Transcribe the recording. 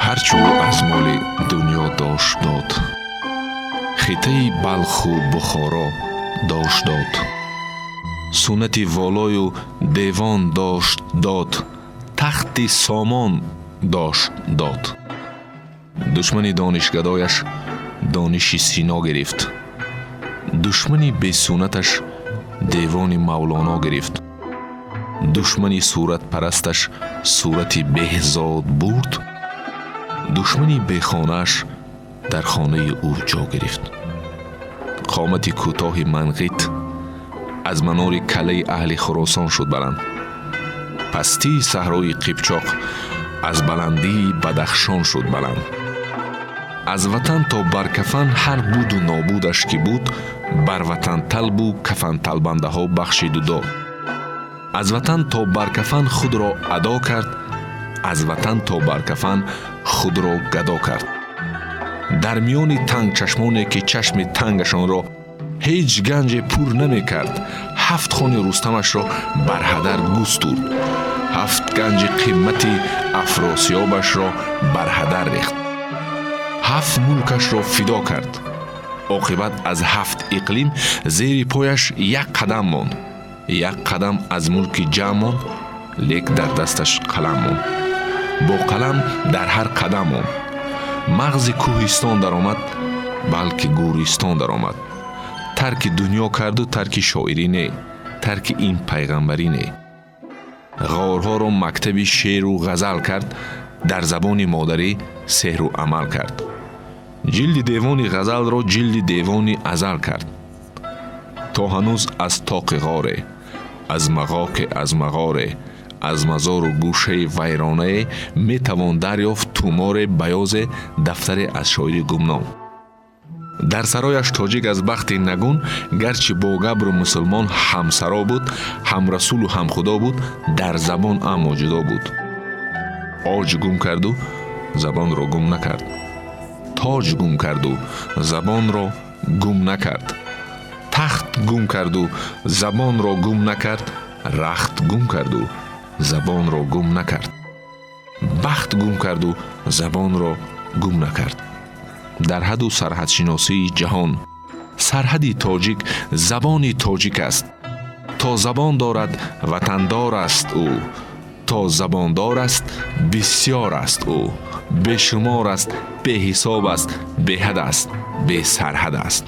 Ҳарчи ӯ аз моли дунё дошт, дод. Хитаи Балху Бухоро дошт, дод. Суннати волою девон дошт, дод. Тахти Сомон дошт, дод. Душмани донишгадояш дониши Сино гирифт. Душмани бесуннаташ девони Мавлоно гирифт. Душмани суратпарасташ сурати Беҳзод бурд. Душмани бехонааш дар хонаи ӯ ҷо гирифт. Қомати кӯтоҳи Манғит аз манори калаи аҳли Хуросон шуд баланд. Пастии саҳрои Қипчоқ аз баландии Бадахшон шуд баланд. Аз ватан то бар кафан ҳар буду нобудаш ки буд, бар ватанталбу кафанталбандаҳо бахшиду дод. Аз ватан то бар кафан худро адо кард. Аз ватан то бар кафан худро гадо кард. Дар миёни тангчашмоне, ки чашми тангашонро ҳеҷ ганҷе пур намекард, ҳафт хони Рустамашро бар ҳадар густурд. Ҳафт ганҷи қимати Афросиёбашро бар ҳадар рехт. Ҳафт мулкашро фидо кард. Оқибат аз ҳафт иқлим зери пояш як қадам монд. Як қадам аз мулки ҷамъ монд, лек дар дасташ қалам монд. Бо қалам дар ҳар қадам монд. Мағзи кӯҳистон даромад, балки гӯристон даромад. Тарки дунё карду тарки шоирӣ не, тарки ин пайғамбарӣ не. Ғорҳоро мактаби шеъру ғазал кард. Дар забони модарӣ сеҳру амал кард. Ҷилди девони ғазалро ҷилди девони азал кард. То ҳанӯз аз тоқи ғоре, аз мағоқе, аз мағоре, аз мазору гӯшаи вайронае метавон дарёфт туморе баёзе, дафтаре аз шоири гумном. Дар сарояш тоҷик аз бахти нагун, гарчи бо габру мусулмон ҳамсаро буд, ҳамрасулу ҳамхудо буд, дар забон аммо ҷудо буд. Оҷ гум карду забонро гум накард. Тоҷ гум карду забонро гум накард. Тахт гум карду забонро гум накард. Рахт гум карду забонро гум накард. Бахт гум карду забонро гум накард. Дар ҳаду сарҳадшиносии ҷаҳон сарҳади тоҷик забони тоҷик аст. То забон дорад, ватандор аст ӯ. То забондор аст, бисьёр аст ӯ. Бешумор аст, беҳисоб аст, беҳад аст, бесарҳад аст.